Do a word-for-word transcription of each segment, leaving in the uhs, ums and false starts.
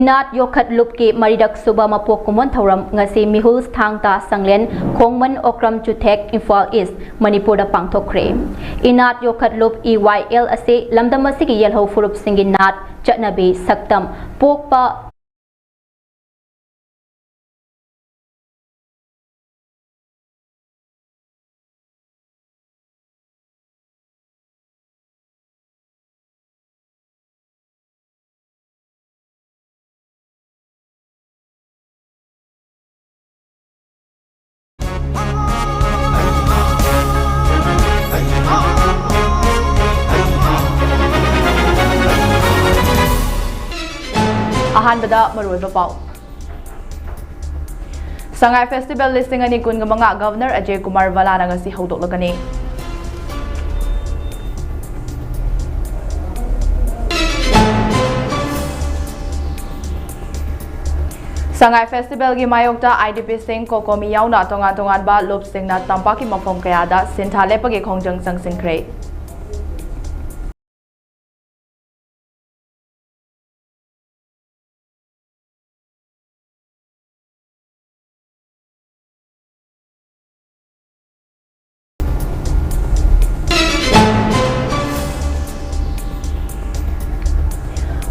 ꯏꯅꯥꯠ ꯌꯣꯛꯈꯠꯂꯨꯞꯀꯤ ꯃꯔꯤꯔꯛ ꯁꯨꯕ ꯃꯄꯣꯛ ꯀꯨꯝꯑꯣꯟ ꯊꯧꯔꯝ ꯉꯁꯤ ꯃꯤꯍꯨꯜ ꯊꯥꯡ ꯇꯥ ꯁꯪꯂꯦꯟ, ꯈꯣꯡꯃꯟ ꯑꯣꯀ꯭ꯔꯝ ꯆꯨꯊꯦꯛ, ꯏꯝꯐꯥꯜ ꯏꯁ꯭ꯠ, ꯃꯅꯤꯄꯨꯔꯗ ꯄꯥꯡꯊꯣꯛꯈ꯭ꯔꯦ꯫ ꯏꯅꯥꯠ ꯌꯣꯛꯈꯠꯂꯨꯞ, ꯏ ꯋꯥꯏ ꯑꯦꯜ, ꯑꯁꯤ ꯂꯝꯗꯝ ꯑꯁꯤꯒꯤ ꯌꯦꯜꯍꯧ ꯐꯨꯔꯨꯞꯁꯤꯡꯒꯤ ꯅꯥꯠ, ꯆꯠꯅꯕꯤ, ꯁꯛꯇꯝ, ꯄꯣꯛꯄ, ꯑꯍꯥꯟꯕꯗ ꯃꯔꯨꯑꯣꯏꯕ ꯄꯥꯎ꯫ ꯁꯉꯥꯏ ꯐꯦꯁꯇꯤꯚꯦꯜ ꯂꯤꯁꯤꯡ ꯑꯅꯤ ꯀꯨꯟꯒ ꯃꯉꯥ ꯒꯚꯔꯅꯔ ꯑꯖꯌ ꯀꯨꯃꯥꯔ ꯚꯜꯂꯥꯅ ꯉꯁꯤ ꯍꯧꯗꯣꯛꯂꯒꯅꯤ꯫ ꯁꯉꯥꯏ ꯐꯦꯁꯇꯤꯚꯦꯜꯒꯤ ꯃꯥꯌꯣꯛꯇ ꯑꯥꯏ ꯗꯤ ꯄꯤꯁꯤꯡ, ꯀꯣꯀꯣꯃꯤ ꯌꯥꯎꯅ ꯇꯣꯉꯥꯟ ꯇꯣꯉꯥꯟꯕ ꯂꯨꯞꯁꯤꯡꯅ ꯇꯝꯄꯥꯛꯀꯤ ꯃꯐꯝ ꯀꯌꯥꯗ ꯁꯤꯟꯊꯥ ꯂꯦꯞꯄꯒꯤ ꯈꯣꯡꯖꯪ ꯆꯪꯁꯤꯟꯈ꯭ꯔꯦ꯫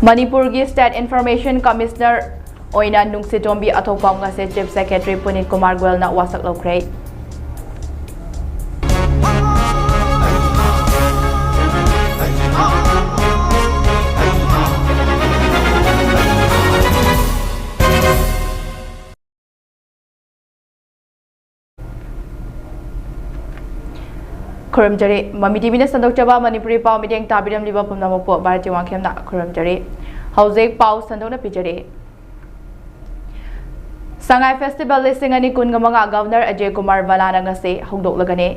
ꯃꯅꯤꯄꯨꯔꯒꯤ State Information Commissioner ꯑꯣꯏꯅ ꯅꯨꯡꯁꯤꯇꯣꯝꯕꯤ ꯑꯊꯣꯛꯄꯝ ꯉꯁꯤ Chief Secretary ꯄꯨꯅꯤꯠ ꯀꯨꯃꯥꯔ ꯒꯣꯌꯜꯅ ꯋꯥꯁꯛ ꯂꯧꯈ꯭ꯔꯦ꯫ ꯈꯨꯔꯨꯝꯖꯔꯤ꯫ ꯃꯃꯤ ꯇꯤ ꯚꯤꯅ ꯁꯟꯗꯣꯛꯆꯕ ꯃꯅꯤꯄꯨꯔꯤ ꯄꯥꯎ ꯃꯤꯠꯌꯦꯡ ꯇꯥꯕꯤꯔꯝꯂꯤꯕ ꯄꯨꯝꯅꯃꯛꯄꯨ ꯚꯥꯔꯠꯀꯤ ꯋꯥꯡꯈꯦꯝꯅ ꯈꯨꯔꯨꯝꯖꯔꯤ꯫ ꯍꯧꯖꯤꯛ ꯄꯥꯎ ꯁꯟꯗꯣꯛꯅ ꯄꯤꯖꯔꯤ꯫ ꯁꯉꯥꯏ ꯐꯦꯁꯇꯤꯚꯦꯜ ꯂꯤꯁꯤꯡ ꯑꯅꯤ ꯀꯨꯟꯒ ꯃꯉꯥ ꯒꯚꯔꯅꯔ ꯑꯖꯌ ꯀꯨꯃꯥꯔ ꯚꯜꯂꯥꯅ ꯉꯁꯤ ꯍꯧꯗꯣꯛꯂꯒꯅꯤ꯫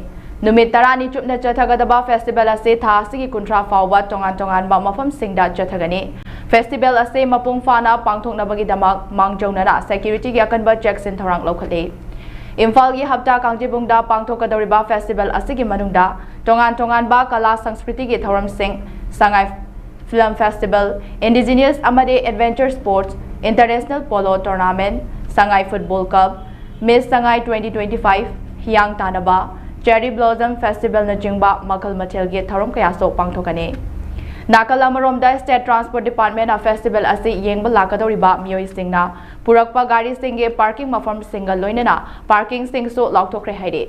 ꯅꯨꯃꯤꯠ ꯇꯔꯥꯅꯤ ꯆꯨꯞꯅ ꯆꯠꯊꯒꯗꯕ ꯐꯦꯁꯇꯤꯚꯦꯜ ꯑꯁꯤ ꯊꯥ ꯑꯁꯤꯒꯤ ꯀꯨꯟꯊ꯭ꯔꯥ ꯐꯥꯎꯕ ꯇꯣꯉꯥꯟ ꯇꯣꯉꯥꯟꯕ ꯃꯐꯝꯁꯤꯡꯗ ꯆꯠꯊꯒꯅꯤ꯫ ꯐꯦꯁꯇꯤꯚꯦꯜ ꯑꯁꯤ ꯃꯄꯨꯡ ꯐꯥꯅ ꯄꯥꯡꯊꯣꯛꯅꯕꯒꯤꯗꯃꯛ ꯃꯥꯡꯖꯧꯅꯅ ꯁꯦꯀ꯭ꯌꯨꯔꯤꯇꯤꯒꯤ ꯑꯀꯟꯕ ꯆꯦꯛꯁꯤꯟ ꯊꯧꯔꯥꯡ ꯂꯧꯈꯠꯂꯤ꯫ ꯏꯝꯐꯥꯜꯒꯤ ꯍꯞꯇꯥ ꯀꯥꯡꯖꯩꯕꯨꯡꯗ ꯄꯥꯡꯊꯣꯛꯀꯗꯧꯔꯤꯕ ꯐꯦꯁꯇꯤꯚꯦꯜ ꯑꯁꯤꯒꯤ ꯃꯅꯨꯡꯗ ꯇꯣꯉꯥꯟ ꯇꯣꯉꯥꯟꯕ ꯀꯂꯥ ꯁꯪꯁꯀ꯭ꯔꯤꯇꯤꯒꯤ ꯊꯧꯔꯝꯁꯤꯡ, ꯁꯉꯥꯏ Film Festival, Indigenous ꯑꯃꯗꯤ Adventure Sports, International Polo Tournament, Sangai Football Cup, Miss Sangai twenty twenty-five, ꯍꯤꯌꯥꯡ ꯇꯥꯟꯅꯕ, Cherry Blossom Festivalꯅꯆꯤꯡꯕ ꯃꯈꯜ ꯃꯊꯦꯜꯒꯤ ꯊꯧꯔꯝ ꯀꯌꯥꯁꯨ ꯄꯥꯡꯊꯣꯛꯀꯅꯤ꯫ ꯅꯥꯀꯜ ꯑꯃꯔꯣꯝꯗ, State Transport Departmentꯅ festival ꯑꯁꯤ ꯌꯦꯡꯕ ꯂꯥꯛꯀꯗꯧꯔꯤꯕ ꯃꯤꯑꯣꯏꯁꯤꯡꯅ ꯄꯨꯔꯛꯄ ꯒꯥꯔꯤꯁꯤꯡꯒꯤ parking ꯃꯐꯝꯁꯤꯡꯒ ꯂꯣꯏꯅꯅ parkingꯁꯤꯡꯁꯨ ꯂꯥꯎꯊꯣꯛꯈ꯭ꯔꯦ ꯍꯥꯏꯔꯤ꯫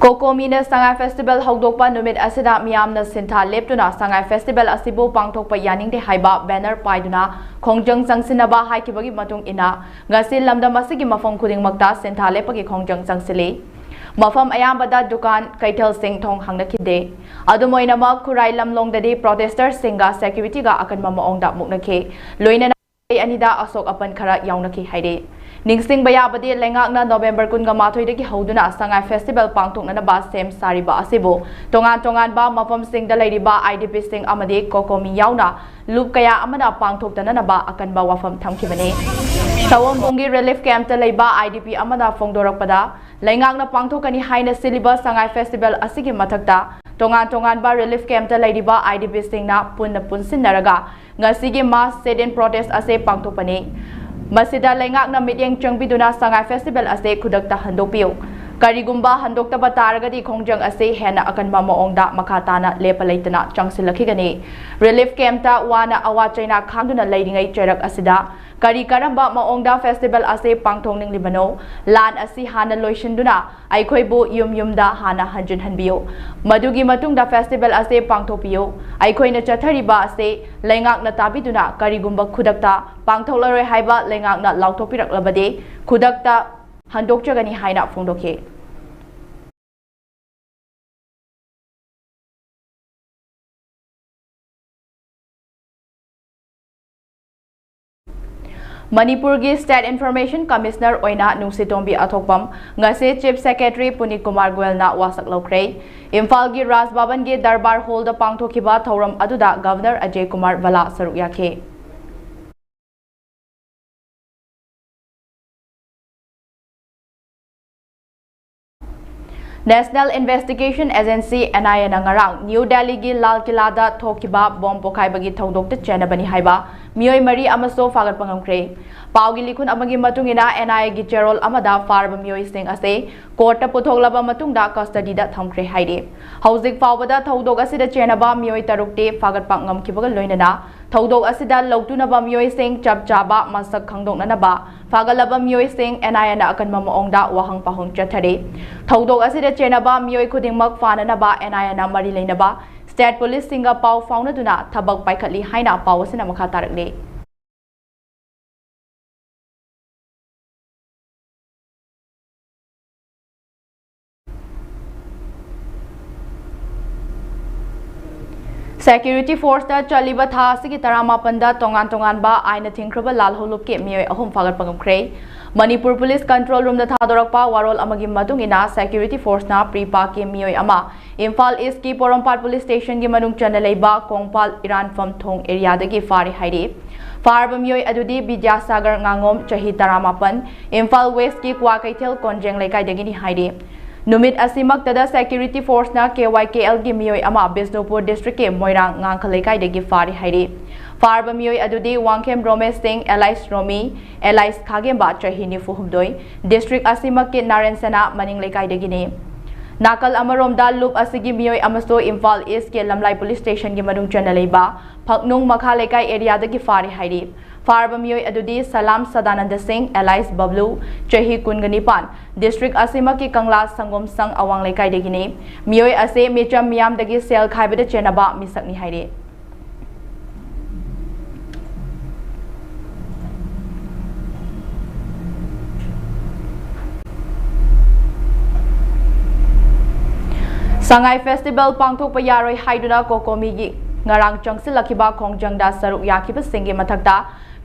ꯀꯣꯀꯣꯃꯤꯅ ꯁꯉꯥꯏ festival ꯍꯧꯗꯣꯛꯄ ꯅꯨꯃꯤꯠ ꯑꯁꯤꯗ ꯃꯤꯌꯥꯝꯅ ꯁꯤꯟꯊꯥ ꯂꯦꯞꯇꯨꯅ ꯁꯉꯥꯏ festival ꯑꯁꯤꯕꯨ ꯄꯥꯡꯊꯣꯛꯄ ꯌꯥꯅꯤꯡꯗꯦ ꯍꯥꯏꯕ banner ꯄꯥꯏꯗꯨꯅ ꯈꯣꯡꯖꯪ ꯆꯪꯁꯤꯟꯅꯕ ꯍꯥꯏꯈꯤꯕꯒꯤ ꯃꯇꯨꯡ ꯏꯟꯅ, ꯉꯁꯤ ꯂꯝꯗꯝ ꯑꯁꯤꯒꯤ ꯃꯐꯝ ꯈꯨꯗꯤꯡꯃꯛꯇ ꯁꯤꯟꯊꯥ ꯂꯦꯞꯄꯒꯤ ꯈꯣꯡꯖꯪ ꯆꯪꯁꯤꯜꯂꯤ꯫ ꯃꯐꯝ ꯑꯌꯥꯝꯕꯗ ꯗꯨꯀꯥꯟ ꯀꯩꯊꯦꯜꯁꯤꯡ ꯊꯣꯡ ꯍꯥꯡꯅꯈꯤꯗꯦ꯫ ꯑꯗꯨꯝ ꯑꯣꯏꯅꯃꯛ, ꯈꯨꯔꯥꯏ ꯂꯝꯂꯣꯡꯗꯗꯤ protesters ꯁꯤꯡꯒ security ꯒ ꯑꯀꯟꯕ ꯃꯑꯣꯡꯗ ꯃꯨꯛꯅꯈꯤ꯫ ꯂꯣꯏꯅꯅ ꯑꯅꯤꯗ ꯑꯁꯣꯛ ꯑꯄꯟ ꯈꯔ ꯌꯥꯎꯅꯈꯤ ꯍꯥꯏꯔꯤ꯫ ꯅꯤꯡꯁꯤꯡꯕ ꯌꯥꯕꯗꯤ, ꯂꯩꯉꯥꯛꯅ November ꯀꯨꯟꯒ ꯃꯥꯊꯣꯏꯗꯒꯤ ꯍꯧꯗꯨꯅ ꯁꯉꯥꯏ festival ꯄꯥꯡꯊꯣꯛꯅꯅꯕ ꯁꯦꯝ ꯁꯥꯔꯤꯕ ꯑꯁꯤꯕꯨ ꯇꯣꯉꯥꯟ ꯇꯣꯉꯥꯟꯕ ꯃꯐꯝꯁꯤꯡꯗ ꯂꯩꯔꯤꯕ IDP ꯁꯤꯡ ꯑꯃꯗꯤ ꯀꯣꯀꯣꯃꯤ ꯌꯥꯎꯅ ꯂꯨꯞ ꯀꯌꯥ ꯑꯃꯅ ꯄꯥꯡꯊꯣꯛꯇꯅꯅꯕ ꯑꯀꯟꯕ ꯋꯥꯐꯝ ꯊꯝꯈꯤꯕꯅꯤ꯫ ꯁꯑꯣꯝꯕꯨꯡꯒꯤ relief camp ꯇ ꯂꯩꯕ IDP ꯑꯃꯅ ꯐꯣꯡꯗꯣꯔꯛꯄꯗ, ꯂꯩꯉꯥꯛꯅ ꯄꯥꯡꯊꯣꯛꯀꯅꯤ ꯍꯥꯏꯅ ꯁꯤꯜꯂꯤꯕ ꯁꯉꯥꯏ festival ꯑꯁꯤꯒꯤ ꯃꯊꯛꯇ ꯇꯣꯉꯥꯟ ꯇꯣꯉꯥꯟꯕ relief camp ꯇ ꯂꯩꯔꯤꯕ IDP ꯁꯤꯡꯅ ꯄꯨꯟꯅ ꯄꯨꯟꯁꯤꯟꯅꯔꯒ ꯉꯁꯤꯒꯤ mass sit-in protest ꯑꯁꯤ ꯄꯥꯡꯊꯣꯛꯄꯅꯤ꯫ ꯃꯁꯤꯗ ꯂꯩꯉꯥꯛꯅ ꯃꯤꯠꯌꯦꯡ ꯆꯪꯕꯤꯗꯨꯅ ꯁꯉꯥꯏ festival ꯑꯁꯤ ꯈꯨꯗꯛꯇ ꯍꯟꯗꯣꯛꯄꯤꯌꯨ꯫ ꯀꯔꯤꯒꯨꯝꯕ ꯍꯟꯗꯣꯛꯇꯕ ꯇꯥꯔꯒꯗꯤ ꯈꯣꯡꯖꯪ ꯑꯁꯤ ꯍꯦꯟꯅ ꯑꯀꯟꯕ ꯃꯑꯣꯡꯗ ꯃꯈꯥ ꯇꯥꯅ ꯂꯦꯞꯄ ꯂꯩꯇꯅ ꯆꯪꯁꯤꯜꯂꯛꯈꯤꯒꯅꯤ꯫ Relief camp ꯇ ꯋꯥꯅ ꯑꯋꯥ ꯆꯩꯅꯥ ꯈꯥꯡꯗꯨꯅ ꯂꯩꯔꯤꯉꯩ ꯆꯩꯔꯛ ꯑꯁꯤꯗ ꯀꯔꯤ ꯀꯔꯝꯕ ꯃꯑꯣꯡꯗ festival ꯑꯁꯤ ꯄꯥꯡꯊꯣꯛꯅꯤꯡꯂꯤꯕꯅꯣ? ꯂꯥꯟ ꯑꯁꯤ ꯍꯥꯟꯅ ꯂꯣꯏꯁꯤꯟꯗꯨꯅ ꯑꯩꯈꯣꯏꯕꯨ ꯌꯨꯝ ꯌꯨꯝꯗ ꯍꯥꯟꯅ ꯍꯟꯖꯤꯟꯍꯟꯕꯤꯌꯨ꯫ ꯃꯗꯨꯒꯤ ꯃꯇꯨꯡꯗ festival ꯑꯁꯤ ꯄꯥꯡꯊꯣꯛꯄꯤꯌꯨ꯫ ꯑꯩꯈꯣꯏꯅ ꯆꯠꯊꯔꯤꯕ ꯑꯁꯤ ꯂꯩꯉꯥꯛꯅ ꯇꯥꯕꯤꯗꯨꯅ ꯀꯔꯤꯒꯨꯝꯕ ꯈꯨꯗꯛꯇ ꯄꯥꯡꯊꯣꯛꯂꯔꯣꯏ ꯍꯥꯏꯕ ꯂꯩꯉꯥꯛꯅ ꯂꯥꯎꯊꯣꯛꯄꯤꯔꯛꯂꯕꯗꯤ ꯈꯨꯗꯛꯇ ꯍꯟꯗꯣꯛꯆꯒꯅꯤ ꯍꯥꯏꯅ ꯐꯣꯡꯗꯣꯛꯈꯤ꯫ ꯃꯅꯤꯄꯨꯔꯒꯤ State Information Commissioner ꯑꯣꯏꯅ ꯅꯨꯡꯁꯤꯇꯣꯝꯕꯤ ꯑꯊꯣꯛꯄꯝ ꯉꯁꯤ Chief Secretary ꯄꯨꯅꯤꯠ ꯀꯨꯃꯥꯔ ꯒꯣꯌꯜꯅ ꯋꯥꯁꯛ ꯂꯧꯈ꯭ꯔꯦ꯫ ꯏꯝꯐꯥꯜꯒꯤ ꯔꯥꯖ ꯚꯕꯟꯒꯤ ꯗꯔꯕꯥꯔ ꯍꯣꯜꯗ ꯄꯥꯡꯊꯣꯛꯈꯤꯕ ꯊꯧꯔꯝ ꯑꯗꯨꯗ Governor ꯑꯖꯌ ꯀꯨꯃꯥꯔ ꯚꯜꯂꯥ ꯁꯔꯨꯛ ꯌꯥꯈꯤ꯫ National Investigation Agency, NIA ꯅ ꯉꯔꯥꯡ ꯅ꯭ꯌꯨ ꯗꯦꯜꯂꯤꯒꯤ ꯂꯥꯜ ꯀꯤꯂꯥꯗ ꯊꯣꯛꯈꯤꯕ ꯕꯣꯝ ꯄꯣꯈꯥꯏꯕꯒꯤ ꯊꯧꯗꯣꯛꯇ ꯆꯦꯟꯅꯕꯅꯤ ꯍꯥꯏꯕ ꯃꯤꯑꯣꯏ ꯃꯔꯤ ꯑꯃꯁꯨ ꯐꯥꯒꯠꯄ ꯉꯝꯈ꯭ꯔꯦ꯫ ꯄꯥꯎꯒꯤ ꯂꯤꯈꯨꯟ ꯑꯃꯒꯤ ꯃꯇꯨꯡ ꯏꯟꯅ, NIA ꯒꯤ ꯆꯦꯔꯣꯜ ꯑꯃꯗ ꯐꯥꯔꯕ ꯃꯤꯑꯣꯏꯁꯤꯡ ꯑꯁꯤ ꯀꯣꯔꯠꯇ ꯄꯨꯊꯣꯛꯂꯕ ꯃꯇꯨꯡꯗ ꯀꯁꯇꯗꯤꯗ ꯊꯝꯈ꯭ꯔꯦ ꯍꯥꯏꯔꯤ꯫ ꯍꯧꯖꯤꯛ ꯐꯥꯎꯕꯗ ꯊꯧꯗꯣꯛ ꯑꯁꯤꯗ ꯆꯦꯟꯅꯕ ꯃꯤꯑꯣꯏ ꯇꯔꯨꯛꯇꯤ ꯐꯥꯒꯠꯄ ꯉꯝꯈꯤꯕꯒ ꯂꯣꯏꯅꯅ, ꯊꯧꯗꯣꯛ ꯑꯁꯤꯗ ꯂꯧꯇꯨꯅꯕ ꯃꯤꯑꯣꯏꯁꯤꯡ ꯆꯞ ꯆꯥꯕ ꯃꯁꯛ ꯈꯪꯗꯣꯛꯅꯅꯕ ꯐꯥꯒꯠꯂꯕ ꯃꯤꯑꯣꯏꯁꯤꯡ NIA ꯅ ꯑꯀꯟꯕ ꯃꯑꯣꯡꯗ ꯋꯥꯍꯪ ꯄꯥꯎꯍꯪ ꯆꯠꯊꯔꯤ꯫ ꯊꯧꯗꯣꯛ ꯑꯁꯤꯗ ꯆꯦꯟꯅꯕ ꯃꯤꯑꯣꯏ ꯈꯨꯗꯤꯡꯃꯛ ꯐꯥꯅꯅꯕ NIA ꯅ ꯃꯔꯤ ꯂꯩꯅꯕ state police ꯁꯤꯡꯒ ꯄꯥꯎ ꯐꯥꯎꯅꯗꯨꯅ ꯊꯕꯛ ꯄꯥꯏꯈꯠꯂꯤ ꯍꯥꯏꯅ ꯄꯥꯎ ꯑꯁꯤꯅ ꯃꯈꯥ ꯇꯥꯔꯛꯂꯤ꯫ Security force ꯇ ꯆꯠꯂꯤꯕ ꯊꯥ ꯑꯁꯤꯒꯤ ꯇꯔꯥꯃꯥꯄꯟꯗ ꯇꯣꯉꯥꯟ ꯇꯣꯉꯥꯟꯕ ꯑꯥꯏꯟꯅ ꯊꯤꯡꯈ꯭ꯔꯕ ꯂꯥꯜꯍꯧꯂꯨꯞꯀꯤ ꯃꯤꯑꯣꯏ ꯑꯍꯨꯝ ꯐꯥꯒꯠꯄ ꯉꯝꯈ꯭ꯔꯦ꯫ ꯃꯅꯤꯄꯨꯔ Police Control Room ꯗ ꯊꯥꯗꯣꯔꯛꯄ ꯋꯥꯔꯣꯜ ꯑꯃꯒꯤ ꯃꯇꯨꯡ ꯏꯟꯅ, security force ꯅ pre-park ꯀꯤ ꯃꯤꯑꯣꯏ ꯑꯃ ꯏꯝꯐꯥꯜ East ꯀꯤ ꯄꯣꯔꯣꯝꯄꯥꯠ Police Station ꯒꯤ ꯃꯅꯨꯡ ꯆꯟꯅ ꯂꯩꯕ ꯀꯣꯡꯄꯥꯜ ꯏꯔꯥꯟꯐꯝ ꯊꯣꯡ area ꯗꯒꯤ ꯐꯥꯔꯦ ꯍꯥꯏꯔꯤ꯫ ꯐꯥꯔꯕ ꯃꯤꯑꯣꯏ ꯑꯗꯨꯗꯤ ꯕꯤꯗ꯭ꯌꯥꯁꯥꯒꯔ ꯉꯥꯉꯣꯝ, ꯆꯍꯤ ꯇꯔꯥꯃꯥꯄꯟ, ꯏꯝꯐꯥꯜ West ꯀꯤ ꯀ꯭ꯋꯥꯀꯩꯊꯦꯜ ꯀꯣꯟꯖꯦꯡ ꯂꯩꯀꯥꯏꯗꯒꯤꯅꯤ ꯍꯥꯏꯔꯤ꯫ ꯅꯨꯃꯤꯠ ꯑꯁꯤꯃꯛꯇꯗ security force ꯅ KYKL ꯒꯤ ꯃꯤꯑꯣꯏ ꯑꯃ ꯕꯤꯁꯅꯨꯄꯨꯔ district ꯀꯤ ꯃꯣꯏꯔꯥꯡ ꯉꯥꯡꯈ ꯂꯩꯀꯥꯏꯗꯒꯤ ꯐꯥꯔꯦ ꯍꯥꯏꯔꯤ꯫ ꯐꯥꯔꯕ ꯃꯤꯑꯣꯏ ꯑꯗꯨꯗꯤ ꯋꯥꯡꯈꯦꯝ ꯔꯣꯃꯦꯁ ꯁꯤꯡ alias ꯔꯣꯃꯤ, alias ꯈꯥꯒꯦꯝꯕ, ꯆꯍꯤ ꯅꯤꯐꯨ ꯍꯨꯝꯗꯣꯏ, district ꯑꯁꯤꯃꯛꯀꯤ ꯅꯥꯔꯦꯟ ꯁꯅꯥ ꯃꯅꯤꯡ ꯂꯩꯀꯥꯏꯗꯒꯤꯅꯤ꯫ ꯅꯥꯀꯜ ꯑꯃꯔꯣꯝꯗ, ꯂꯨꯞ ꯑꯁꯤꯒꯤ ꯃꯤꯑꯣꯏ ꯑꯃꯁꯨ ꯏꯝꯐꯥꯜ East ꯀꯤ ꯂꯝꯂꯥꯏ Police Station ꯒꯤ ꯃꯅꯨꯡ ꯆꯟꯅ ꯂꯩꯕ ꯐꯛꯅꯨꯡ ꯃꯈꯥ ꯂꯩꯀꯥꯏ area ꯗꯒꯤ ꯐꯥꯔꯦ ꯍꯥꯏꯔꯤ꯫ ꯐꯥꯔꯕ ꯃꯤꯑꯣꯏ ꯑꯗꯨꯗꯤ ꯁꯂꯥꯝ ꯁꯗꯥꯅꯟꯗ ꯁꯤꯡ, alias ꯕꯕ꯭ꯂꯨ, ꯆꯍꯤ ꯀꯨꯟꯒ ꯅꯤꯄꯥꯟ, district ꯑꯁꯤꯃꯛꯀꯤ ꯀꯪꯂꯥ ꯁꯪꯒꯣꯝ ꯁꯪ ꯑꯋꯥꯡ ꯂꯩꯀꯥꯏꯗꯒꯤꯅꯤ꯫ ꯃꯤꯑꯣꯏ ꯑꯁꯤ ꯃꯤꯆꯝ ꯃꯤꯌꯥꯝꯗꯒꯤ ꯁꯦꯜ ꯈꯥꯏꯕꯗ ꯆꯦꯟꯅꯕ ꯃꯤꯁꯛꯅꯤ ꯍꯥꯏꯔꯤ꯫ ꯁꯉꯥꯏ Festival ꯄꯥꯡꯊꯣꯛꯄ ꯌꯥꯔꯣꯏ ꯍꯥꯏꯗꯨꯅ COCOMI ꯒꯤ ꯉꯔꯥꯡ ꯆꯪꯁꯤꯜꯂꯛꯈꯤꯕ ꯈꯣꯡꯖꯪꯗ ꯁꯔꯨꯛ ꯌꯥꯈꯤꯕꯁꯤꯡꯒꯤ ꯃꯊꯛꯇ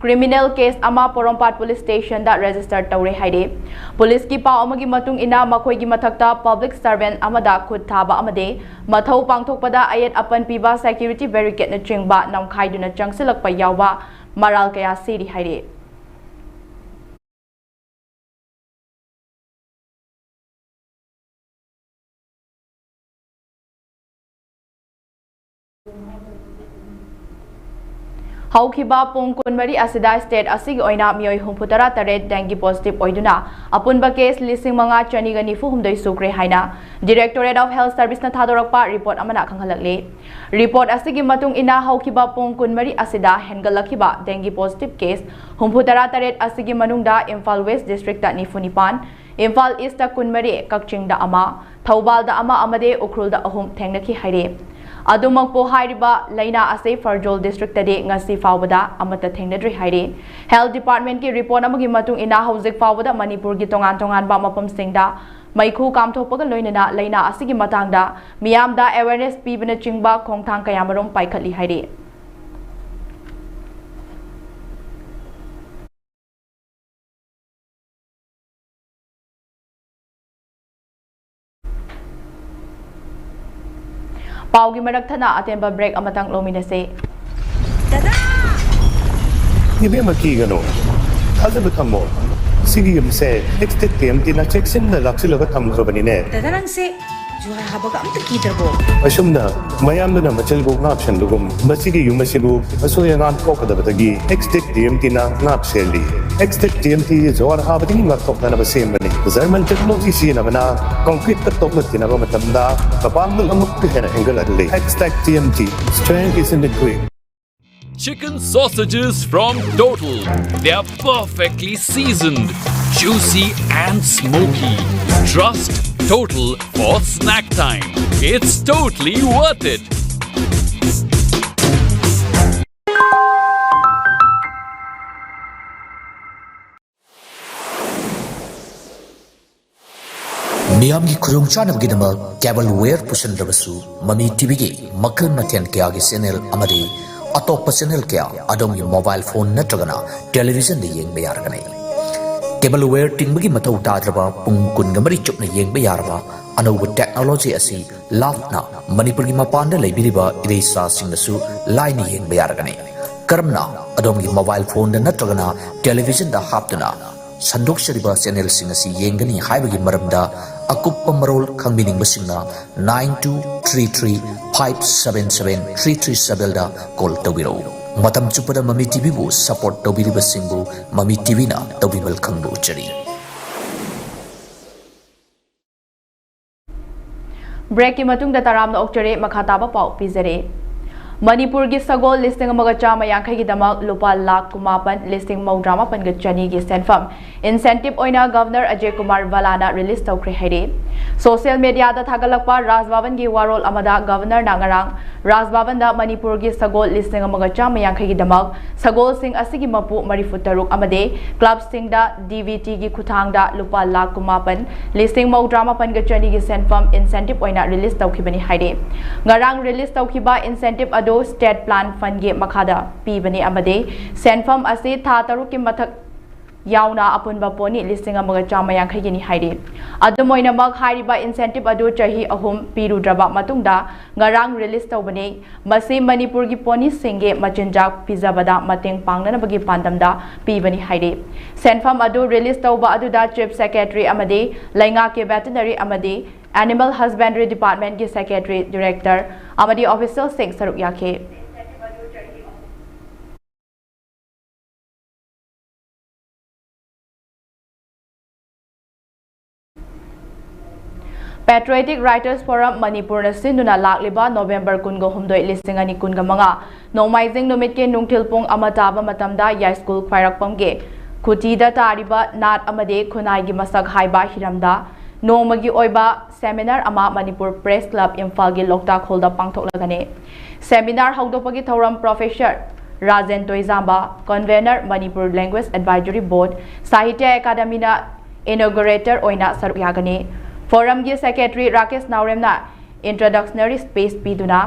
ꯀ꯭ꯔꯤꯃꯤꯅꯦꯜ ꯀꯦꯁ ꯑꯃ ꯄꯣꯔꯣꯝꯄꯥꯠ ꯄꯨꯂꯤꯁ ꯁ꯭ꯇꯦꯁꯟꯗ ꯔꯦꯖꯤꯁꯇꯔ ꯇꯧꯔꯦ ꯍꯥꯏꯔꯦ꯫ ꯄꯨꯂꯤꯁꯀꯤ ꯄꯥꯎ ꯑꯃꯒꯤ ꯃꯇꯨꯡ ꯏꯟꯅ, ꯃꯈꯣꯏꯒꯤ ꯃꯊꯛꯇ ꯄꯕ꯭ꯂꯤꯛ ꯁꯔꯚꯦꯟꯠ ꯑꯃꯗ ꯈꯨꯠ ꯊꯥꯕ ꯑꯃꯗꯤ ꯃꯊꯧ ꯄꯥꯡꯊꯣꯛꯄꯗ ꯑꯌꯦꯠ ꯑꯄꯟ ꯄꯤꯕ ꯁꯦꯀ꯭ꯌꯨꯔꯤꯇꯤ ꯕꯦꯔꯤꯀꯦꯗꯅꯆꯤꯡꯕ ꯅꯝꯈꯥꯏꯗꯨꯅ ꯆꯪꯁꯤꯜꯂꯛꯄ ꯌꯥꯎꯕ ꯃꯔꯥꯜ ꯀꯌꯥ ꯁꯤꯔꯤ ꯍꯥꯏꯔꯤ꯫ ꯍꯧꯈꯤꯕ ꯄꯨꯡ ꯀꯨꯟꯃꯔꯤ ꯑꯁꯤꯗ ꯁ꯭ꯇꯦꯠ ꯑꯁꯤꯒꯤ ꯑꯣꯏꯅ ꯃꯤꯑꯣꯏ ꯍꯨꯝꯐꯨꯇꯔꯥ ꯇꯔꯦꯠ ꯗꯦꯡꯒꯤ ꯄꯣꯖꯤꯇꯤꯚ ꯑꯣꯏꯗꯨꯅ ꯑꯄꯨꯟꯕ ꯀꯦꯁ ꯂꯤꯁꯤꯡ ꯃꯉꯥ ꯆꯅꯤꯒ ꯅꯤꯐꯨ ꯍꯨꯝꯗꯣꯏ ꯁꯨꯈ꯭ꯔꯦ ꯍꯥꯏꯅ ꯗꯤꯔꯦꯛꯇꯣꯔꯦꯠ ꯑꯣꯐ ꯍꯦꯜꯊ ꯁꯔꯚꯤꯁꯅ ꯊꯥꯗꯣꯔꯛꯄ ꯔꯤꯄꯣꯔꯠ ꯑꯃꯅ ꯈꯪꯍꯜꯂꯛꯂꯤ꯫ ꯔꯤꯄꯣꯔꯠ ꯑꯁꯤꯒꯤ ꯃꯇꯨꯡ ꯏꯟꯅ, ꯍꯧꯈꯤꯕ ꯄꯨꯡ ꯀꯨꯟꯃꯔꯤ ꯑꯁꯤꯗ ꯍꯦꯟꯒꯠꯂꯛꯈꯤꯕ ꯗꯦꯡꯒꯤ ꯄꯣꯖꯤꯇꯤꯚ ꯀꯦꯁ ꯍꯨꯝꯐꯨꯇꯔꯥ ꯇꯔꯦꯠ ꯑꯁꯤꯒꯤ ꯃꯅꯨꯡꯗ ꯏꯝꯐꯥꯜ ꯋꯦꯁ ꯗꯤꯁꯇ꯭ꯔꯤꯛꯇ ꯅꯤꯐꯨ ꯅꯤꯄꯥꯟ, ꯏꯝꯐꯥꯜ ꯏꯁꯇ ꯀꯨꯟꯃꯔꯤ, ꯀꯛꯆꯤꯡꯗ ꯑꯃ, ꯊꯧꯕꯥꯜꯗ ꯑꯃ ꯑꯃꯗꯤ ꯎꯈ꯭ꯔꯨꯜꯗ ꯑꯍꯨꯝ ꯊꯦꯡꯅꯈꯤ ꯍꯥꯏꯔꯤ꯫ ꯑꯗꯨꯃꯛꯄꯨ, ꯍꯥꯏꯔꯤꯕ ꯂꯥꯏꯅꯥ ꯑꯁꯤ ꯐꯔꯖꯣꯜ ꯗꯤꯁꯇ꯭ꯔꯤꯛꯇꯗꯤ ꯉꯁꯤ ꯐꯥꯎꯕꯗ ꯑꯃꯠꯇ ꯊꯦꯡꯅꯗ꯭ꯔꯤ ꯍꯥꯏꯔꯤ꯫ ꯍꯦꯜꯊ ꯗꯤꯄꯥꯔꯠꯃꯦꯟꯠꯀꯤ ꯔꯤꯄꯣꯔꯠ ꯑꯃꯒꯤ ꯃꯇꯨꯡ ꯏꯟꯅ, ꯍꯧꯖꯤꯛ ꯐꯥꯎꯕꯗ ꯃꯅꯤꯄꯨꯔꯒꯤ ꯇꯣꯉꯥꯟ ꯇꯣꯉꯥꯟꯕ ꯃꯐꯝꯁꯤꯡꯗ ꯃꯩꯈꯨ ꯀꯥꯝꯊꯣꯛꯄꯒ ꯂꯣꯏꯅꯅ ꯂꯥꯏꯅꯥ ꯑꯁꯤꯒꯤ ꯃꯇꯥꯡꯗ ꯃꯤꯌꯥꯝꯗ ꯑꯦꯋꯦꯔꯅꯦꯁ ꯄꯤꯕꯅꯆꯤꯡꯕ ꯈꯣꯡꯊꯥꯡ ꯀꯌꯥꯃꯔꯨꯝ ꯄꯥꯏꯈꯠꯂꯤ ꯍꯥꯏꯔꯤ꯫ ꯄꯥꯎꯒꯤ ꯃꯔꯛ ꯊꯠꯅ ꯑꯇꯦꯟꯕ ꯕ꯭ꯔꯦꯛ ꯑꯃꯇꯪ ꯂꯧꯃꯤꯟꯅꯁꯦ꯫ ꯏꯕꯦꯝꯃ, ꯀꯤꯒꯅꯨ, ꯊꯥꯖꯕ ꯊꯝꯃꯣ꯫ ꯁꯤꯒꯤ ꯌꯨꯝꯁꯦ ꯑꯦꯛꯁꯇꯦꯛ ꯇꯤ ꯑꯦꯝ ꯇꯤꯅ ꯆꯦꯛꯁꯤꯟꯅ ꯂꯥꯛꯁꯤꯜꯂꯒ ꯊꯝꯈ꯭ꯔꯕꯅꯤꯅꯦ꯫ ꯗꯥꯗꯥ, ꯅꯪꯁꯦ ꯖꯨꯍꯥꯔ ꯍꯥꯕꯒ ꯑꯝꯇ ꯀꯤꯗ꯭ꯔꯕꯣ? ꯑꯁꯨꯝꯅ ꯃꯌꯥꯝꯗꯨꯅ ꯃꯆꯤꯜꯕꯨ ꯉꯥꯛ ꯁꯦꯟꯕꯒꯨꯝ, ꯃꯁꯤꯒꯤ ꯌꯨꯝ ꯑꯁꯤꯕꯨ ꯑꯁꯣꯏ ꯑꯉꯥꯝ ꯊꯣꯛꯀꯗꯕꯗꯒꯤ ꯑꯦꯛꯁꯇꯦꯛ ꯇꯤ ꯑꯦꯝ ꯇꯤꯅ ꯉꯥꯛ ꯁꯦꯜꯂꯤ꯫ ꯑꯦꯛꯁꯇꯦꯛ ꯇꯤ ꯑꯦꯝ ꯇꯤ ꯖꯨꯍꯥꯔ ꯍꯥꯕꯗꯒꯤ ꯉꯥꯛꯊꯣꯛꯅꯅꯕ ꯁꯦꯝꯕꯅꯤ꯫ ꯖꯔꯃꯟ ꯇꯦꯛꯅꯣꯂꯣꯖꯤ ꯁꯤꯖꯤꯟꯅꯕꯅ ꯀꯣꯡꯀ꯭ꯔꯤꯠꯇ ꯇꯣꯛꯂꯛꯈꯤꯅꯕ ꯃꯇꯝꯗ ꯃꯄꯥꯡꯒꯜ ꯑꯃꯨꯛꯀ ꯍꯦꯟꯅ ꯍꯦꯟꯒꯠꯍꯜꯂꯤ꯫ ꯑꯦꯛꯁꯇꯦꯛ T M T, strength is in the grit. Chicken sausages from Total. They are perfectly seasoned, juicy and smoky. Trust Total for snack time. It's totally worth it. ꯃꯤꯌꯥꯝꯒꯤ ꯈꯨꯗꯣꯡꯆꯥꯅꯕꯒꯤꯗꯃꯛ cable ꯋꯦꯌꯔ ꯄꯨꯁꯤꯟꯗ꯭ꯔꯕꯁꯨ, ꯃꯃꯤ ꯇꯤꯚꯤꯒꯤ ꯃꯈꯜ ꯃꯊꯦꯜ ꯀꯌꯥꯒꯤ ꯆꯦꯅꯦꯜ ꯑꯃꯗꯤ ꯑꯇꯣꯞꯄ ꯆꯦꯅꯦꯜ ꯀꯌꯥ ꯑꯗꯣꯝꯒꯤ mobile phone ꯅꯠꯇ꯭ꯔꯒꯅ ꯇꯦꯂꯤꯚꯤꯖꯟꯗ ꯌꯦꯡꯕ ꯌꯥꯔꯒꯅꯤ꯫ ꯀꯦꯕꯜ ꯋꯦꯌꯔ ꯇꯤꯡꯕꯒꯤ ꯃꯊꯧ ꯇꯥꯗ꯭ꯔꯕ, ꯄꯨꯡ ꯀꯨꯟꯒ ꯃꯔꯤ ꯆꯨꯞꯅ ꯌꯦꯡꯕ ꯌꯥꯔꯕ ꯑꯅꯧꯕ ꯇꯦꯛꯅꯣꯂꯣꯖꯤ ꯑꯁꯤ ꯂꯥꯞꯅ ꯃꯅꯤꯄꯨꯔꯒꯤ ꯃꯄꯥꯟꯗ ꯂꯩꯕꯤꯔꯤꯕ ꯏꯔꯩꯆꯥꯁꯤꯡꯅꯁꯨ ꯂꯥꯏꯅ ꯌꯦꯡꯕ ꯌꯥꯔꯒꯅꯤ꯫ ꯀꯔꯝꯅ? ꯑꯗꯣꯝꯒꯤ ꯃꯣꯕꯥꯏꯜ ꯐꯣꯟꯗ ꯅꯠꯇ꯭ꯔꯒꯅ ꯇꯦꯂꯤꯚꯤꯖꯟꯗ ꯍꯥꯞꯇꯨꯅ ꯁꯟꯗꯣꯛꯆꯔꯤꯕ ꯆꯦꯅꯦꯜꯁꯤꯡ ꯑꯁꯤ ꯌꯦꯡꯒꯅꯤ ꯍꯥꯏꯕꯒꯤ ꯃꯔꯝꯗ ꯑꯀꯨꯞꯄ ꯃꯔꯣꯜ ꯈꯪꯕꯤꯅꯤꯡꯕꯁꯤꯡꯅ nine two three three five seven seven three three sevenꯗ ꯀꯣꯜ ꯇꯧꯕꯤꯔꯛꯎ꯫ ꯃꯇꯝ ꯆꯨꯞꯄꯗ ꯃꯃꯤ ꯇꯤꯚꯤꯕꯨ ꯁꯄꯣꯔꯠ ꯇꯧꯕꯤꯔꯤꯕꯁꯤꯡꯕꯨ ꯃꯃꯤ ꯇꯤꯚꯤꯅ ꯇꯧꯕꯤꯃꯜ ꯈꯪꯕ ꯎꯠꯆꯔꯤ꯫ ꯕ꯭ꯔꯦꯛꯀꯤ ꯃꯇꯨꯡꯗ ꯇꯔꯥꯝꯅ ꯑꯣꯛꯆꯔꯤ, ꯃꯈꯥ ꯇꯥꯕ ꯄꯥꯎ ꯄꯤꯖꯔꯤ꯫ ꯃꯅꯤꯄꯨꯔꯒꯤ ꯁꯒꯣꯜ ꯂꯤꯁꯤꯡ ꯑꯃꯒ ꯆꯥꯝꯃ ꯌꯥꯡꯈꯩꯒꯤꯗꯃꯛ ꯂꯨꯄꯥ ꯂꯥꯈ ꯀꯨꯟꯃꯥꯄꯟ ꯂꯤꯁꯤꯡ ꯃꯧꯗ꯭ꯔꯥ ꯃꯥꯄꯟꯒ ꯆꯅꯤꯒꯤ ꯁꯦꯟꯐꯝ ꯏꯟꯁꯦꯟꯇꯤꯞ ꯑꯣꯏꯅ ꯒꯚꯔꯅꯔ ꯑꯖꯦ ꯀꯨꯃꯥꯔ ꯚꯜꯂꯥꯅ ꯔꯤꯂꯤꯁ ꯇꯧꯈ꯭ꯔꯦ ꯍꯥꯏꯔꯤ꯫ ꯁꯣꯁꯤꯌꯦꯜ ꯃꯤꯗꯤꯌꯥꯗ ꯊꯥꯒꯠꯂꯛꯄ ꯔꯥꯖ ꯚꯕꯟꯒꯤ ꯋꯥꯔꯣꯜ ꯑꯃꯗ ꯒꯚꯔꯅꯔꯅ ꯉꯔꯥꯡ ꯔꯥꯖ ꯚꯕꯟꯗ ꯃꯅꯤꯄꯨꯔꯒꯤ ꯁꯒꯣꯜ ꯂꯤꯁꯤꯡ ꯑꯃꯒ ꯆꯥꯝꯃ ꯌꯥꯡꯈꯩꯒꯤꯗꯃꯛ ꯁꯒꯣꯜꯁꯤꯡ ꯑꯁꯤꯒꯤ ꯃꯄꯨ ꯃꯔꯤꯐꯨ ꯇꯔꯨꯛ ꯑꯃꯗꯤ ꯀ꯭ꯂꯕꯁꯤꯡꯗ ꯗꯤ ꯕꯤ ꯇꯤꯒꯤ ꯈꯨꯠꯊꯥꯡꯗ ꯂꯨꯄꯥ ꯂꯥꯈ ꯀꯨꯟꯃꯥꯄꯟ ꯂꯤꯁꯤꯡ ꯃꯧꯗ꯭ꯔꯥ ꯃꯥꯄꯟꯒ ꯆꯅꯤꯒꯤ ꯁꯦꯟꯐꯝ ꯏꯟꯁꯦꯟꯇꯤꯞ ꯑꯣꯏꯅ ꯔꯤꯂꯤꯁ ꯇꯧꯈꯤꯕꯅꯤ ꯍꯥꯏꯔꯤ꯫ ꯉꯔꯥꯡ ꯔꯤꯂꯤꯁ ꯇꯧꯈꯤꯕ ꯏꯟꯁꯦꯟꯇꯤꯞ ꯑꯗꯨ ꯁ꯭ꯇꯦꯠ ꯄ꯭ꯂꯥꯟ ꯐꯟꯒꯤ ꯃꯈꯥꯗ ꯄꯤꯕꯅꯤ ꯑꯃꯗꯤ ꯁꯦꯟꯐꯝ ꯑꯁꯤ ꯊꯥ ꯇꯔꯨꯛꯀꯤ ꯃꯊꯛ ꯌꯥꯎꯅ ꯑꯄꯨꯟꯕ ꯄꯣꯅꯤ ꯂꯤꯁꯤꯡ ꯑꯃꯒ ꯆꯥꯝꯃ ꯌꯥꯡꯈꯩꯒꯤꯅꯤ ꯍꯥꯏꯔꯤ꯫ ꯑꯗꯨꯝ ꯑꯣꯏꯅꯃꯛ, ꯍꯥꯏꯔꯤꯕ ꯏꯟꯁꯦꯟꯇꯤꯞ ꯑꯗꯨ ꯆꯍꯤ ꯑꯍꯨꯝ ꯄꯤꯔꯨꯗ꯭ꯔꯕ ꯃꯇꯨꯡꯗ ꯉꯔꯥꯡ ꯔꯤꯂꯤꯁ ꯇꯧꯕꯅꯤ꯫ ꯃꯁꯤ ꯃꯅꯤꯄꯨꯔꯒꯤ ꯄꯣꯅꯤꯁꯤꯡꯒꯤ ꯃꯆꯤꯟꯖꯥꯛ ꯄꯤꯖꯕꯗ ꯃꯇꯦꯡ ꯄꯥꯡꯅꯅꯕꯒꯤ ꯄꯥꯟꯗꯝꯗ ꯄꯤꯕꯅꯤ ꯍꯥꯏꯔꯤ꯫ ꯁꯦꯟꯐꯝ ꯑꯗꯨ ꯔꯤꯂꯤꯁ ꯇꯧꯕ ꯑꯗꯨꯗ ꯆꯤꯐ ꯁꯦꯀ꯭ꯔꯦꯇꯔꯤ ꯑꯃꯗꯤ ꯂꯩꯉꯥꯛꯀꯤ ꯚꯦꯇꯤꯅꯔꯤ ꯑꯃꯗꯤ ꯑꯦꯅꯤꯃꯦꯜ ꯍꯁꯕꯦꯟꯗꯔꯤ ꯗꯤꯄꯥꯔꯠꯃꯦꯟꯒꯤ ꯁꯦꯀ꯭ꯔꯦꯇꯔꯤ, ꯗꯤꯔꯦꯛꯇꯔ ꯑꯃꯗꯤ ꯑꯣꯐꯤꯁꯤꯌꯦꯜꯁꯤꯡ ꯁꯔꯨꯛ ꯌꯥꯈꯤ꯫ Patriotic Writers Forum ꯃꯅꯤꯄꯨꯔꯅ ꯁꯤꯟꯗꯨꯅ ꯂꯥꯛꯂꯤꯕ ꯅꯣꯕꯦꯝꯕꯔ ꯀꯨꯟꯒ ꯍꯨꯝꯗꯣꯏ, ꯂꯤꯁꯤꯡ ꯑꯅꯤ ꯀꯨꯟꯒ ꯃꯉꯥ, ꯅꯣꯡꯃꯥꯏꯖꯤꯡ ꯅꯨꯃꯤꯠꯀꯤ ꯅꯨꯡꯊꯤꯜ ꯄꯨꯡ ꯑꯃ ꯇꯥꯕ ꯃꯇꯝꯗ ꯌꯥꯏꯁ꯭ꯀꯨꯜ ꯈ꯭ꯋꯥꯏꯔꯥꯛꯄꯝꯒꯤ ꯈꯨꯇꯤꯗ ꯇꯥꯔꯤꯕ ꯅꯥꯠ ꯑꯃꯗꯤ ꯈꯨꯟꯅꯥꯏꯒꯤ ꯃꯁꯛ ꯍꯥꯏꯕ ꯍꯤꯔꯝꯗ ꯅꯣꯡꯃꯒꯤ ꯑꯣꯏꯕ ꯁꯦꯃꯤꯅꯥꯔ ꯑꯃ ꯃꯅꯤꯄꯨꯔ ꯄ꯭ꯔꯦꯁ ꯀ꯭ꯂꯕ ꯏꯝꯐꯥꯜꯒꯤ ꯂꯣꯛꯇꯥꯛ ꯍꯣꯜꯗ ꯄꯥꯡꯊꯣꯛꯂꯒꯅꯤ꯫ ꯁꯦꯃꯤꯅꯥꯔ ꯍꯧꯗꯣꯛꯄꯒꯤ ꯊꯧꯔꯝ professor Rajen Toijamba, convener Manipur language advisory board, Sahitya ꯑꯦꯀꯥꯗꯃꯤꯅ ꯏꯅꯣꯒꯨꯔꯦꯇꯔ ꯑꯣꯏꯅ ꯁꯔꯨꯛ ꯌꯥꯒꯅꯤ꯫ ꯐꯣꯔꯝꯒꯤ ꯁꯦꯀ꯭ꯔꯦꯇꯔꯤ ꯔꯥꯀꯦꯁ ꯅꯥꯎꯔꯦꯝꯅ ꯏꯟꯇ꯭ꯔꯣꯗꯛꯁꯅꯔꯤ ꯁ꯭ꯄꯤꯆ ꯄꯤꯗꯨꯅ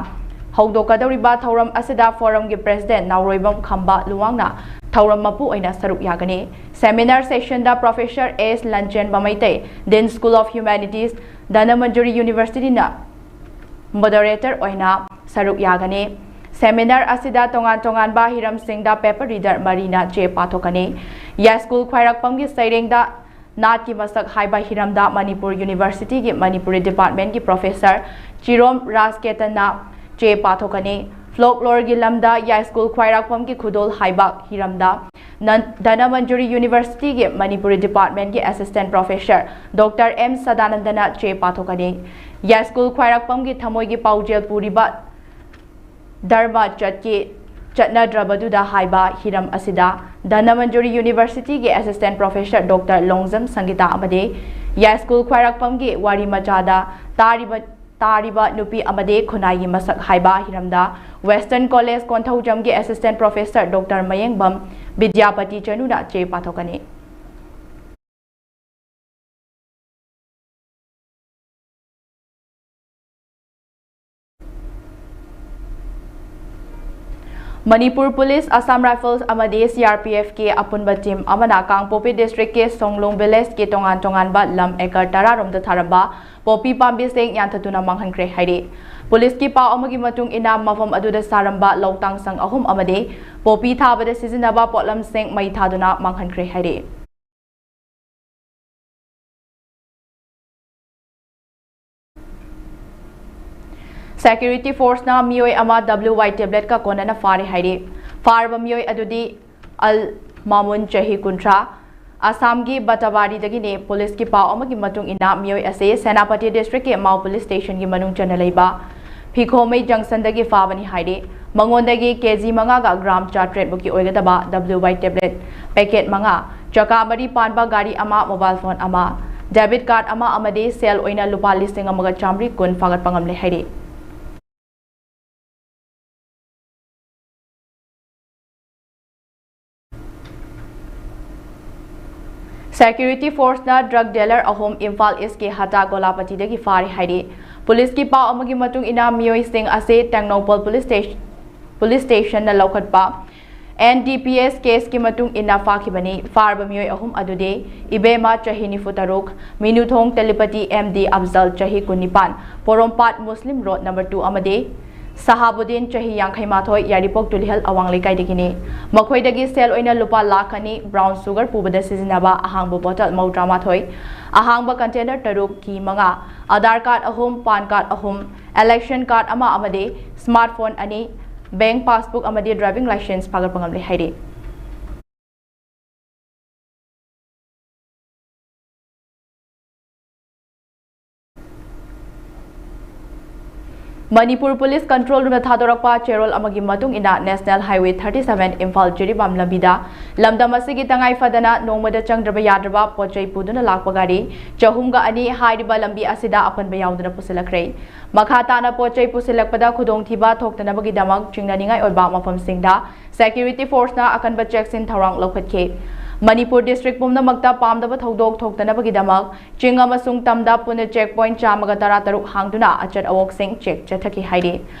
ꯍꯧꯗꯣꯛꯀꯗꯧꯔꯤꯕ ꯊꯧꯔꯝ ꯑꯁꯤꯗ ꯐꯣꯔꯝꯒꯤ ꯄ꯭ꯔꯦꯁꯤꯗꯦꯟꯠ ꯅꯥꯎꯔꯣꯏꯕꯝ ꯈꯝꯕ ꯂꯨꯋꯥꯡꯅ ꯊꯧꯔꯝ ꯃꯄꯨ ꯑꯣꯏꯅ ꯁꯔꯨꯛ ꯌꯥꯒꯅꯤ꯫ ꯁꯦꯃꯤꯅꯥꯔ ꯁꯦꯁꯟꯗ professor S Lanchenba Meitei, dean school of humanities, Dhanamanjuri ꯌꯨꯅꯤꯚꯔꯁꯤꯇꯤꯅ ꯃꯣꯗꯔꯦꯇꯔ ꯑꯣꯏꯅ ꯁꯔꯨꯛ ꯌꯥꯒꯅꯤ꯫ ꯁꯦꯃꯤꯅꯥꯔ ꯑꯁꯤꯗ ꯇꯣꯉꯥꯟ ꯇꯣꯉꯥꯟꯕ ꯍꯤꯔꯝꯁꯤꯡꯗ ꯄꯦꯄꯔ ꯔꯤꯗꯔ ꯃꯔꯤꯅ ꯆꯦ ꯄꯥꯊꯣꯛꯀꯅꯤ꯫ ꯌꯥꯏꯁ꯭ꯀꯨꯜ ꯈ꯭ꯋꯥꯏꯔꯥꯛꯄꯝꯒꯤ ꯁꯩꯔꯦꯡꯗ ꯅꯥꯠꯀꯤ ꯃꯁꯛ ꯍꯥꯏꯕ ꯍꯤꯔꯝꯗ ꯃꯅꯤꯄꯨꯔ ꯌꯨꯅꯤꯚꯔꯁꯤꯇꯤꯒꯤ ꯃꯅꯤꯄꯨꯔꯤ ꯗꯤꯄꯥꯔꯠꯃꯦꯟꯠꯀꯤ ꯄ꯭ꯔꯣꯐꯦꯁꯔ ꯆꯤꯔꯣꯝ ꯔꯥꯖꯀꯦꯇꯟꯅ ꯆꯦ ꯄꯥꯊꯣꯛꯀꯅꯤ꯫ ꯐꯣꯜꯛꯂꯣꯔꯒꯤ ꯂꯝꯗ ꯌꯥꯏꯁ꯭ꯀꯨꯜ ꯈ꯭ꯋꯥꯏꯔꯥꯛꯄꯝꯒꯤ ꯈꯨꯗꯣꯜ ꯍꯥꯏꯕ ꯍꯤꯔꯝꯗ ꯅꯟ-, ꯙꯅꯃꯟꯖꯨꯔꯤ ꯌꯨꯅꯤꯚꯔꯁꯤꯇꯤꯒꯤ ꯃꯅꯤꯄꯨꯔꯤ ꯗꯤꯄꯥꯔꯠꯃꯦꯟꯠꯀꯤ ꯑꯦꯁꯤꯁ꯭ꯇꯦꯟꯠ ꯄ꯭ꯔꯣꯐꯦꯁꯔ ꯗꯣꯛꯇꯔ ꯑꯦꯝ ꯁꯗꯥꯅꯟꯗꯅ ꯆꯦ ꯄꯥꯊꯣꯛꯀꯅꯤ꯫ ꯌꯥꯏꯁ꯭ꯀꯨꯜ ꯈ꯭ꯋꯥꯏꯔꯥꯛꯄꯝꯒꯤ ꯊꯃꯣꯏꯒꯤ ꯄꯥꯎꯖꯦꯜ ꯄꯨꯔꯤꯕ ꯙꯔꯃ ꯆꯠꯀꯤ ꯆꯠꯅꯗ꯭ꯔꯕꯗꯨꯗ ꯍꯥꯏꯕ ꯍꯤꯔꯝ ꯑꯁꯤꯗ ꯙꯅꯃꯟꯖꯨꯔꯤ ꯌꯨꯅꯤꯚꯔꯁꯤꯇꯤꯒꯤ ꯑꯦꯁꯤꯁ꯭ꯇꯦꯟꯠ ꯄ꯭ꯔꯣꯐꯦꯁꯔ ꯗꯣꯛꯇꯔ ꯂꯣꯡꯖꯝ ꯁꯪꯒꯤꯇꯥ ꯑꯃꯗꯤ ꯌꯥꯏꯁ꯭ꯀꯨꯜ ꯈ꯭ꯋꯥꯏꯔꯥꯛꯄꯝꯒꯤ ꯋꯥꯔꯤ ꯃꯆꯥꯗ ꯇꯥꯔꯤꯕ, ꯇꯥꯔꯤꯕ ꯅꯨꯄꯤ ꯑꯃꯗꯤ ꯈꯨꯟꯅꯥꯏꯒꯤ ꯃꯁꯛ ꯍꯥꯏꯕ ꯍꯤꯔꯝꯗ ꯋꯦꯁ꯭ꯇꯔꯟ ꯀꯣꯂꯦꯖ ꯀꯣꯟꯊꯧꯖꯝꯒꯤ assistant professor doctor Mayengbam Bidyapati ꯆꯅꯨꯅ ꯆꯦ ꯄꯥꯊꯣꯛꯀꯅꯤ꯫ ꯃꯅꯤꯄꯨꯔ ꯄꯨꯂꯤꯁ, ꯑꯁꯥꯝ ꯔꯥꯏꯐꯜꯁ ꯑꯃꯗꯤ ꯁꯤ ꯑꯥꯔ ꯄꯤ ꯑꯦꯐꯀꯤ ꯑꯄꯨꯟꯕ ꯇꯤꯝ ꯑꯃꯅ ꯀꯥꯡꯄꯣꯛꯄꯤ ꯗꯤꯁꯇ꯭ꯔꯤꯛꯀꯤ ꯁꯣꯡꯂꯣꯡ ꯚꯤꯂꯦꯖꯀꯤ ꯇꯣꯉꯥꯟ ꯇꯣꯉꯥꯟꯕ ꯂꯝ ꯑꯦꯀꯔ ꯇꯔꯥ ꯔꯣꯝꯗ ꯊꯥꯔꯝꯕ ꯄꯣꯄꯤ ꯄꯥꯝꯕꯤꯁꯤꯡ ꯌꯥꯟꯊꯠꯇꯨꯅ ꯃꯥꯡꯍꯟꯈ꯭ꯔꯦ ꯍꯥꯏꯔꯤ꯫ ꯄꯨꯂꯤꯁꯀꯤ ꯄꯥꯎ ꯑꯃꯒꯤ ꯃꯇꯨꯡ ꯏꯟꯅ, ꯃꯐꯝ ꯑꯗꯨꯗ ꯁꯥꯔꯝꯕ ꯂꯧ ꯇꯥꯡꯁꯪ ꯑꯍꯨꯝ ꯑꯃꯗꯤ ꯄꯣꯄꯤ ꯊꯥꯕꯗ ꯁꯤꯖꯤꯟꯅꯕ ꯄꯣꯠꯂꯝꯁꯤꯡ ꯃꯩ ꯊꯥꯗꯨꯅ ꯃꯥꯡꯍꯟꯈ꯭ꯔꯦ ꯍꯥꯏꯔꯤ꯫ ꯁꯦꯀ꯭ꯌꯨꯔꯤꯇꯤ ꯐꯣꯔꯁꯅ ꯃꯤꯑꯣꯏ ꯑꯃ ꯗꯕ꯭ꯂꯤꯎ ꯋꯥꯏ ꯇꯦꯕ꯭ꯂꯦꯠꯀ ꯀꯣꯟꯅꯅ ꯐꯥꯔꯦ ꯍꯥꯏꯔꯤ꯫ ꯐꯥꯔꯕ ꯃꯤꯑꯣꯏ ꯑꯗꯨꯗꯤ ꯑꯜ ꯃꯥꯃꯨꯟ, ꯆꯍꯤ ꯀꯨꯟꯊ꯭ꯔꯥ, ꯑꯁꯥꯝꯒꯤ ꯕꯇꯥꯕꯥꯔꯤꯗꯒꯤꯅꯤ꯫ ꯄꯨꯂꯤꯁꯀꯤ ꯄꯥꯎ ꯑꯃꯒꯤ ꯃꯇꯨꯡ ꯏꯟꯅ, ꯃꯤꯑꯣꯏ ꯑꯁꯤ ꯁꯦꯅꯥꯄꯇꯤ ꯗꯤꯁꯇ꯭ꯔꯤꯛꯀꯤ ꯃꯥꯎ ꯄꯨꯂꯤꯁ ꯁ꯭ꯇꯦꯁꯟꯒꯤ ꯃꯅꯨꯡ ꯆꯟꯅ ꯂꯩꯕ ꯐꯤꯈꯣꯃꯩ ꯖꯪꯁꯟꯗꯒꯤ ꯐꯥꯕꯅꯤ ꯍꯥꯏꯔꯤ꯫ ꯃꯉꯣꯟꯗꯒꯤ ꯀꯦ ꯖꯤ ꯃꯉꯥꯒ ꯒ꯭ꯔꯥꯝ ꯆꯥꯇ꯭ꯔꯦꯠ ꯃꯨꯛꯀꯤ ꯑꯣꯏꯒꯗꯕ ꯗꯕ꯭ꯂꯤꯎ ꯋꯥꯏ ꯇꯦꯕ꯭ꯂꯦꯠ ꯄꯦꯀꯦꯠ ꯃꯉꯥ, ꯆꯀꯥ ꯃꯔꯤ ꯄꯥꯟꯕ ꯒꯥꯔꯤ ꯑꯃ, ꯃꯣꯕꯥꯏꯜ ꯐꯣꯟ ꯑꯃ, ꯗꯦꯕꯤꯠ ꯀꯥꯔꯗ ꯑꯃ ꯑꯃꯗꯤ ꯁꯦꯜ ꯑꯣꯏꯅ ꯂꯨꯄꯥ ꯂꯤꯁꯤꯡ ꯑꯃꯒ ꯆꯥꯃꯔꯤ ꯀꯨꯟ ꯐꯥꯒꯠꯄ ꯉꯝꯂꯦ ꯍꯥꯏꯔꯤ꯫ Security force ꯅ drug dealer ꯑꯍꯨꯝ ꯏꯝꯐꯥꯜ ꯏꯁꯀꯤ ꯍꯇꯥ ꯒꯣꯂꯥꯄꯇꯤꯗꯒꯤ ꯐꯥꯔꯦ ꯍꯥꯏꯔꯤ꯫ ꯄꯨꯂꯤꯁꯀꯤ ꯄꯥꯎ ꯑꯃꯒꯤ ꯃꯇꯨꯡ ꯏꯟꯅ, ꯃꯤꯑꯣꯏꯁꯤꯡ ꯑꯁꯤ ꯇꯦꯡꯅꯧꯄꯜ ꯄꯨꯂꯤꯁ ꯁ꯭ꯇꯦꯁ-, ꯄꯨꯂꯤꯁ ꯁ꯭ꯇꯦꯁꯟꯅ ꯂꯧꯈꯠꯄ N D P S case ꯀꯤ ꯃꯇꯨꯡ ꯏꯟꯅ ꯐꯥꯈꯤꯕꯅꯤ꯫ ꯐꯥꯔꯕ ꯃꯤꯑꯣꯏ ꯑꯍꯨꯝ ꯑꯗꯨꯗꯤ ꯏꯕꯦꯝꯃ, ꯆꯍꯤ ꯅꯤꯐꯨ ꯇꯔꯨꯛ, ꯃꯤꯅꯨꯊꯣꯡ ꯇꯦꯂꯤꯄꯇꯤ, M D ꯑꯐꯖꯜ, ꯆꯍꯤ ꯀꯨꯟꯅꯤꯄꯥꯟ, ꯄꯣꯔꯣꯝꯄꯥꯠ ꯃꯨꯁꯂꯤꯝ ꯔꯣꯗ ꯅꯝꯕꯔ ꯇꯨ, ꯑꯃꯗꯤ ꯁꯍꯥꯕꯨꯗꯤꯟ, ꯆꯍꯤ ꯌꯥꯡꯈꯩ ꯃꯥꯊꯣꯏ, ꯌꯥꯏꯔꯤꯄꯣꯛ ꯇꯨꯂꯤꯍꯜ ꯑꯋꯥꯡ ꯂꯩꯀꯥꯏꯗꯒꯤꯅꯤ꯫ ꯃꯈꯣꯏꯗꯒꯤ ꯁꯦꯜ ꯑꯣꯏꯅ ꯂꯨꯄꯥ ꯂꯥꯈ ꯑꯅꯤ, brown sugar ꯄꯨꯕꯗ ꯁꯤꯖꯤꯟꯅꯕ ꯑꯍꯥꯡꯕ bottle ꯃꯧꯗ꯭ꯔꯥ ꯃꯥꯊꯣꯏ, ꯑꯍꯥꯡꯕ container ꯇꯔꯨꯛ, key ꯃꯉꯥ, Aadhaar card ꯑꯍꯨꯝ, PAN card ꯑꯍꯨꯝ, election card ꯑꯃ ꯑꯃꯗꯤ smartphone ꯑꯅꯤ, bank passbook ꯑꯃꯗꯤ driving licence ꯐꯥꯒꯠꯄ ꯉꯝꯂꯦ ꯍꯥꯏꯔꯤ꯫ ꯃꯅꯤꯄꯨꯔ ꯄꯨꯂꯤꯁ control room ꯅ ꯊꯥꯗꯣꯔꯛꯄ ꯆꯦꯔꯣꯜ ꯑꯃꯒꯤ ꯃꯇꯨꯡ ꯏꯟꯅ, National Highway thirty seven Imphal Jiribam ꯂꯝꯕꯤꯗ ꯂꯝꯗꯝ ꯑꯁꯤꯒꯤ ꯇꯉꯥꯏ ꯐꯗꯅ ꯅꯣꯡꯃꯗ ꯆꯪꯗ꯭ꯔꯕ ꯌꯥꯗ꯭ꯔꯕ ꯄꯣꯠ ꯆꯩ ꯄꯨꯗꯨꯅ ꯂꯥꯛꯄ ꯒꯥꯔꯤ ꯆꯍꯨꯝꯒ ꯑꯅꯤ ꯍꯥꯏꯔꯤꯕ ꯂꯝꯕꯤ ꯑꯁꯤꯗ ꯑꯄꯟꯕ ꯌꯥꯎꯗꯅ ꯄꯨꯁꯤꯜꯂꯛꯈ꯭ꯔꯦ꯫ ꯃꯈꯥ ꯇꯥꯅ ꯄꯣꯠ ꯆꯩ ꯄꯨꯁꯤꯜꯂꯛꯄꯗ ꯈꯨꯗꯣꯡꯊꯤꯕ ꯊꯣꯛꯇꯅꯕꯒꯤꯗꯃꯛ ꯆꯤꯡꯅꯅꯤꯡꯉꯥꯏ ꯑꯣꯏꯕ ꯃꯐꯝꯁꯤꯡꯗ security force ꯅ ꯑꯀꯟꯕ ꯆꯦꯛꯁꯤꯟ ꯊꯧꯔꯥꯡ ꯂꯧꯈꯠꯈꯤ꯫ ꯃꯅꯤꯄꯨꯔ district ꯄꯨꯝꯅꯃꯛꯇ ꯄꯥꯝꯗꯕ ꯊꯧꯗꯣꯛ ꯊꯣꯛꯇꯅꯕꯒꯤꯗꯃꯛ ꯆꯤꯡ ꯑꯃꯁꯨꯡ ꯇꯝꯗ ꯄꯨꯟꯅ check point ꯆꯥꯝꯃꯒ ꯇꯔꯥ ꯇꯔꯨꯛ ꯍꯥꯡꯗꯨꯅ ꯑꯆꯠ ꯑꯋꯣꯛꯁꯤꯡ check ꯆꯠꯊꯈꯤ ꯍꯥꯏꯔꯤ꯫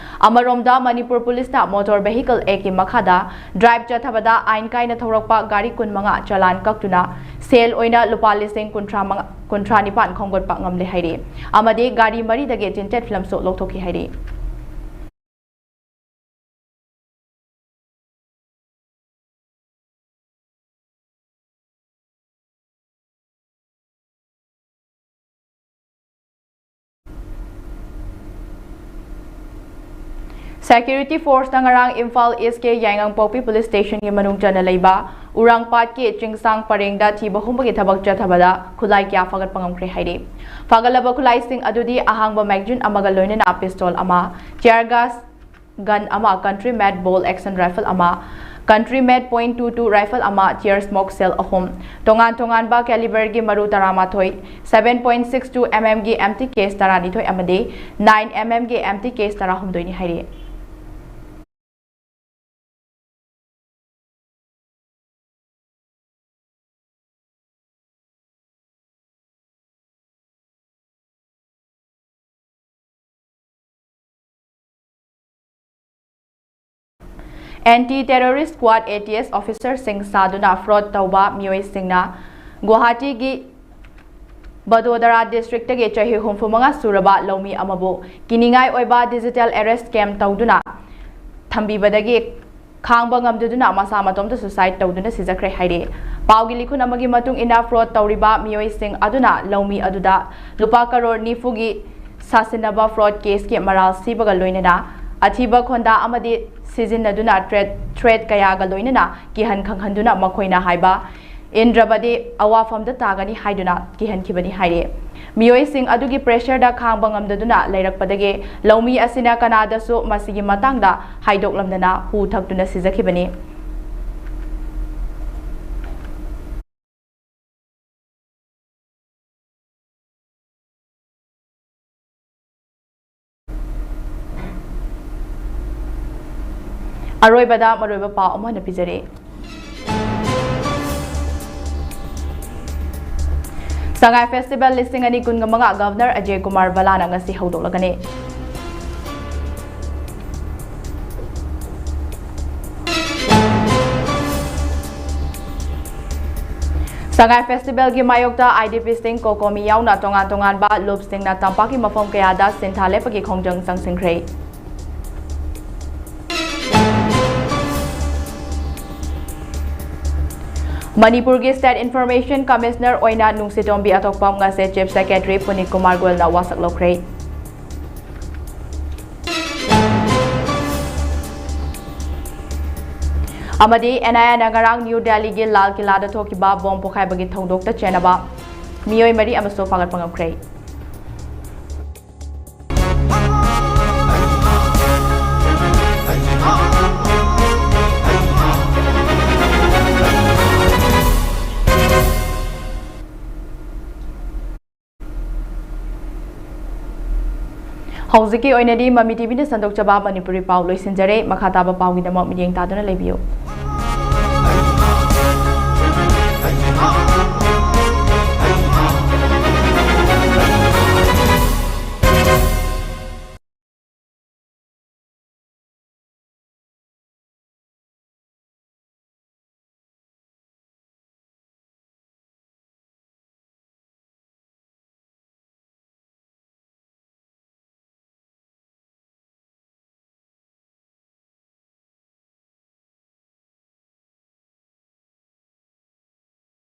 ꯑꯃꯔꯣꯝꯗ, ꯃꯅꯤꯄꯨꯔ ꯄꯨꯂꯤꯁꯅ Motor Vehicle Act ꯀꯤ ꯃꯈꯥꯗ drive ꯆꯠꯊꯕꯗ ꯑꯥꯏꯟ ꯀꯥꯏꯅ ꯊꯧꯔꯛꯄ ꯒꯥꯔꯤ ꯀꯨꯟꯃꯉꯥ ꯆꯂꯥꯟ ꯀꯛꯇꯨꯅ ꯁꯦꯜ ꯑꯣꯏꯅ ꯂꯨꯄꯥ ꯂꯤꯁꯤꯡ ꯀꯨꯟꯊ꯭ꯔꯥ ꯃꯉꯥ, ꯀꯨꯟꯊ꯭ꯔꯥ ꯅꯤꯄꯥꯟ ꯈꯣꯝꯒꯠꯄ ꯉꯝꯂꯦ ꯍꯥꯏꯔꯤ꯫ ꯑꯃꯗꯤ ꯒꯥꯔꯤ ꯃꯔꯤꯗꯒꯤ tinted film ꯁꯨ ꯂꯧꯊꯣꯛꯈꯤ ꯍꯥꯏꯔꯤ꯫ Security force ꯅ ꯉꯔꯥꯡ ꯏꯝꯐꯥꯜ ꯏꯁꯀꯤ ꯌꯥꯏꯉꯪꯄꯣꯛꯄꯤ ꯄꯨꯂꯤꯁ ꯁ꯭ꯇꯦꯁꯟꯒꯤ ꯃꯅꯨꯡ ꯆꯟꯅ ꯂꯩꯕ ꯎꯔꯥꯡꯄꯥꯠꯀꯤ ꯆꯤꯡꯁꯥꯡ ꯄꯔꯦꯡꯗ ꯊꯤꯕ ꯍꯨꯝꯕꯒꯤ ꯊꯕꯛ ꯆꯠꯊꯕꯗ ꯈꯨꯠꯂꯥꯏ ꯀꯌꯥ ꯐꯥꯒꯠꯄ ꯉꯝꯈ꯭ꯔꯦ ꯍꯥꯏꯔꯤ꯫ ꯐꯥꯒꯠꯂꯕ ꯈꯨꯠꯂꯥꯏꯁꯤꯡ ꯑꯗꯨꯗꯤ ꯑꯍꯥꯡꯕ magazine ꯑꯃꯒ ꯂꯣꯏꯅꯅ pistol ꯑꯃ, tear gas gun ꯑꯃ, country made bolt action rifle ꯑꯃ, country made point two two rifle ꯑꯃ, tear smoke shell ꯑꯍꯨꯝ, ꯇꯣꯉꯥꯟ ꯇꯣꯉꯥꯟꯕ caliber ꯒꯤ ꯃꯔꯨ ꯇꯔꯥꯃꯥꯊꯣꯏ, seven point six two M M ꯒꯤ empty case ꯇꯔꯥꯅꯤꯊꯣꯏ ꯑꯃꯗꯤ nine M M ꯒꯤ empty case ꯇꯔꯥꯍꯨꯝꯗꯣꯏꯅꯤ ꯍꯥꯏꯔꯤ꯫ Anti Terrorist Squad, A T S, officerꯁꯤꯡ ꯁꯥꯗꯨꯅ fraud ꯇꯧꯕ ꯃꯤꯑꯣꯏꯁꯤꯡꯅ ꯒꯨꯋꯥꯍꯥꯇꯤꯒꯤ ꯕꯗꯣꯗꯔꯥ districtꯇꯒꯤ ꯆꯍꯤ ꯍꯨꯝꯐꯨ ꯃꯉꯥ ꯁꯨꯔꯕ ꯂꯧꯃꯤ ꯑꯃꯕꯨ ꯀꯤꯅꯤꯡꯉꯥꯏ ꯑꯣꯏꯕ digital arrest scam ꯇꯧꯗꯨꯅ ꯊꯝꯕꯤꯕꯗꯒꯤ ꯈꯥꯡꯕ ꯉꯝꯗꯗꯨꯅ ꯃꯁꯥ ꯃꯇꯣꯝꯇ suicide ꯇꯧꯗꯨꯅ ꯁꯤꯖꯈ꯭ꯔꯦ ꯍꯥꯏꯔꯤ꯫ ꯄꯥꯎꯒꯤ ꯂꯤꯈꯨꯟ ꯑꯃꯒꯤ ꯃꯇꯨꯡ ꯏꯟꯅ, fraud ꯇꯧꯔꯤꯕ ꯃꯤꯑꯣꯏꯁꯤꯡ ꯑꯗꯨꯅ ꯂꯧꯃꯤ ꯑꯗꯨꯗ ꯂꯨꯄꯥ ꯀꯔꯣꯔ ꯅꯤꯐꯨꯒꯤ ꯁꯥꯁꯤꯟꯅꯕ fraud caseꯀꯤ ꯃꯔꯥꯜ ꯁꯤꯕꯒ ꯂꯣꯏꯅꯅ ꯑꯊꯤꯕ ꯈꯣꯟꯗꯥ ꯑꯃꯗꯤ ꯁꯤꯖꯤꯟꯅꯗꯨꯅ threat, threat ꯀꯌꯥꯒ ꯂꯣꯏꯅꯅ ꯀꯤꯍꯟ ꯈꯪꯍꯟꯗꯨꯅ ꯃꯈꯣꯏꯅ ꯍꯥꯏꯕ ꯏꯟꯗ꯭ꯔꯕꯗꯤ ꯑꯋꯥꯐꯝꯗ ꯇꯥꯒꯅꯤ ꯍꯥꯏꯗꯨꯅ ꯀꯤꯍꯟꯈꯤꯕꯅꯤ ꯍꯥꯏꯔꯤ꯫ ꯃꯤꯑꯣꯏꯁꯤꯡ ꯑꯗꯨꯒꯤ pressureꯗ ꯈꯥꯡꯕ ꯉꯝꯗꯗꯨꯅ ꯂꯩꯔꯛꯄꯗꯒꯤ ꯂꯧꯃꯤ ꯑꯁꯤꯅ ꯀꯅꯥꯗꯁꯨ ꯃꯁꯤꯒꯤ ꯃꯇꯥꯡꯗ ꯍꯥꯏꯗꯣꯛꯂꯝꯗꯅ ꯍꯨ ꯊꯛꯇꯨꯅ ꯁꯤꯖꯈꯤꯕꯅꯤ꯫ ꯑꯔꯣꯏꯕꯗ ꯃꯔꯨꯑꯣꯏꯕ ꯄꯥꯎ ꯑꯃ ꯍꯥꯟꯅ ꯄꯤꯖꯔꯤ꯫ ꯁꯉꯥꯏ Festival ꯂꯤꯁꯤꯡ ꯑꯅꯤ ꯀꯨꯟꯃꯉꯥ Governor ꯑꯖꯌ ꯀꯨꯃꯥꯔ ꯕꯂꯥꯅ ꯉꯁꯤ ꯍꯧꯗꯣꯛꯂꯒꯅꯤ꯫ ꯁꯉꯥꯏ Festivalꯒꯤ ꯃꯥꯌꯣꯛꯇ IDPꯁꯤꯡ, COCOMI ꯌꯥꯎꯅ ꯇꯣꯉꯥꯟ ꯇꯣꯉꯥꯟꯕ ꯂꯨꯞꯁꯤꯡꯅ ꯇꯝꯄꯥꯛꯀꯤ ꯃꯐꯝ ꯀꯌꯥꯗ ꯁꯤꯟꯊꯥ ꯂꯦꯞꯄꯒꯤ ꯈꯣꯡꯖꯪ ꯆꯪꯁꯤꯟꯈ꯭ꯔꯦ꯫ ꯃꯅꯤꯄꯨꯔꯒꯤ State Information Commissioner ꯑꯣꯏꯅ ꯅꯨꯡꯁꯤꯇꯣꯝꯕꯤ ꯑꯊꯣꯛꯄꯝ ꯉꯁꯤ Chief Secretary ꯄꯨꯅꯤꯠ ꯀꯨꯃꯥꯔ ꯒꯣꯌꯜꯅ ꯋꯥꯁꯛ ꯂꯧꯈ꯭ꯔꯦ꯫ ꯑꯃꯗꯤ NIAꯅ ꯉꯔꯥꯡ ꯅ꯭ꯌꯨ ꯗꯦꯜꯂꯤꯒꯤ ꯂꯥꯜ ꯀꯤꯂꯥꯗ ꯊꯣꯛꯈꯤꯕ ꯕꯣꯝ ꯄꯣꯈꯥꯏꯕꯒꯤ ꯊꯧꯗꯣꯛꯇ ꯆꯦꯟꯅꯕ ꯃꯤꯑꯣꯏ ꯃꯔꯤ ꯑꯃꯁꯨ ꯐꯥꯒꯠꯄ ꯉꯝꯈ꯭ꯔꯦ꯫ ꯍꯧꯖꯤꯛꯀꯤ ꯑꯣꯏꯅꯗꯤ ꯃꯃꯤ TVꯅ ꯁꯟꯗꯣꯛꯆꯕ ꯃꯅꯤꯄꯨꯔꯤ ꯄꯥꯎ ꯂꯣꯏꯁꯤꯟꯖꯔꯦ꯫ ꯃꯈꯥ ꯇꯥꯕ ꯄꯥꯎꯒꯤꯗꯃꯛ ꯃꯤꯠꯌꯦꯡ ꯇꯥꯗꯨꯅ ꯂꯩꯕꯤꯌꯨ꯫